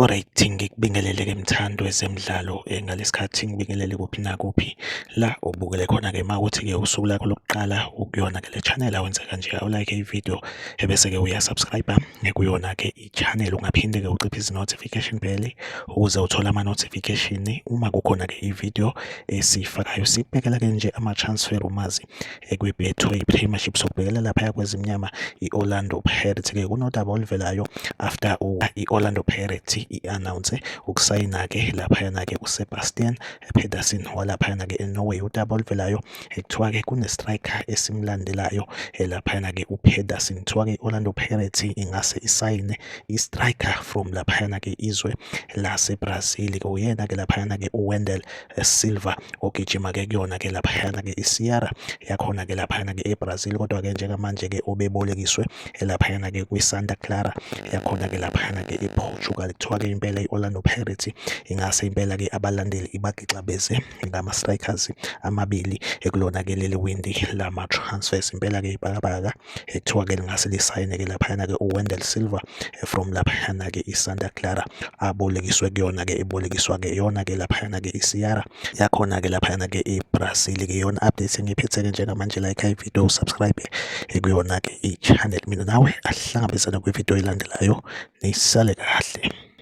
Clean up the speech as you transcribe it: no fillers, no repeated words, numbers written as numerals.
Alright, ngikubingelele-ke mthandi wezemidlalo ngalesikhathi ngibingelele kuphi nakuphi la ubukele khona-ke uma kuthi-ke usuku lakho lokuqala ukuyona-ke le channel awenze kanje awulike i-video ebese-ke uyasubscribe kuyona-ke i-channel. Ungaphinde-ke uciphe izi-notification bell ukuze uthole ama-notification uma kukhona-ke i-video esiyifakayo. Sikubhekela-ke nje ama-transfer rumours kwi-Betway Premiership. Sokubhekela laphaya kwezimnyama i-Orlando Pirates-ke kunodaba oluvelayo after i-Orlando Pirates i-announce ukusayina-ke laphayana-ke uSebastian Pedersen walaphayana-ke eNorway. Udaba oluvelayo kuthiwa-ke kune-striker esimlandelayo laphayana-ke uPedersen. Kuthiwa-ke i-Orlando Pirates ingase isayine i-striker from laphayana-ke izwe laseBrazil. Uyena-ke laphayana-ke uWendell Silva ogijima-ke kuyona-ke laphayana-ke iSierra yakhona-ke laphayana-ke eBrazil, kodwa-ke njengamanje-ke ubebolekiswe laphayana-ke kwiSanta Clara yakhona-ke laphayana-ke ePortugal. Kuthiwa-ke impela i-Orlando Pirates ingase impela-ke abalandeli ibagixabeze ngama-strikers amabili ekulona-ke leli windi lama-transfers. Impela-ke ibhakabhaka ekuthiwa-ke lingase lisayine-ke laphayana-ke uWendell Silva from laphayana-ke iSanta Clara abolekiswe kuyona-ke, ebolekiswa-ke yona-ke laphayana-ke iSierra yakhona-ke laphayana-ke eBrazil-ke. Yona update engiyiphethe-ke njengamanje, like i-video, subscribe kuyona-ke i-channel. Mina nawe ahlangabezane kwividiyo elandelayo, nisale kahle.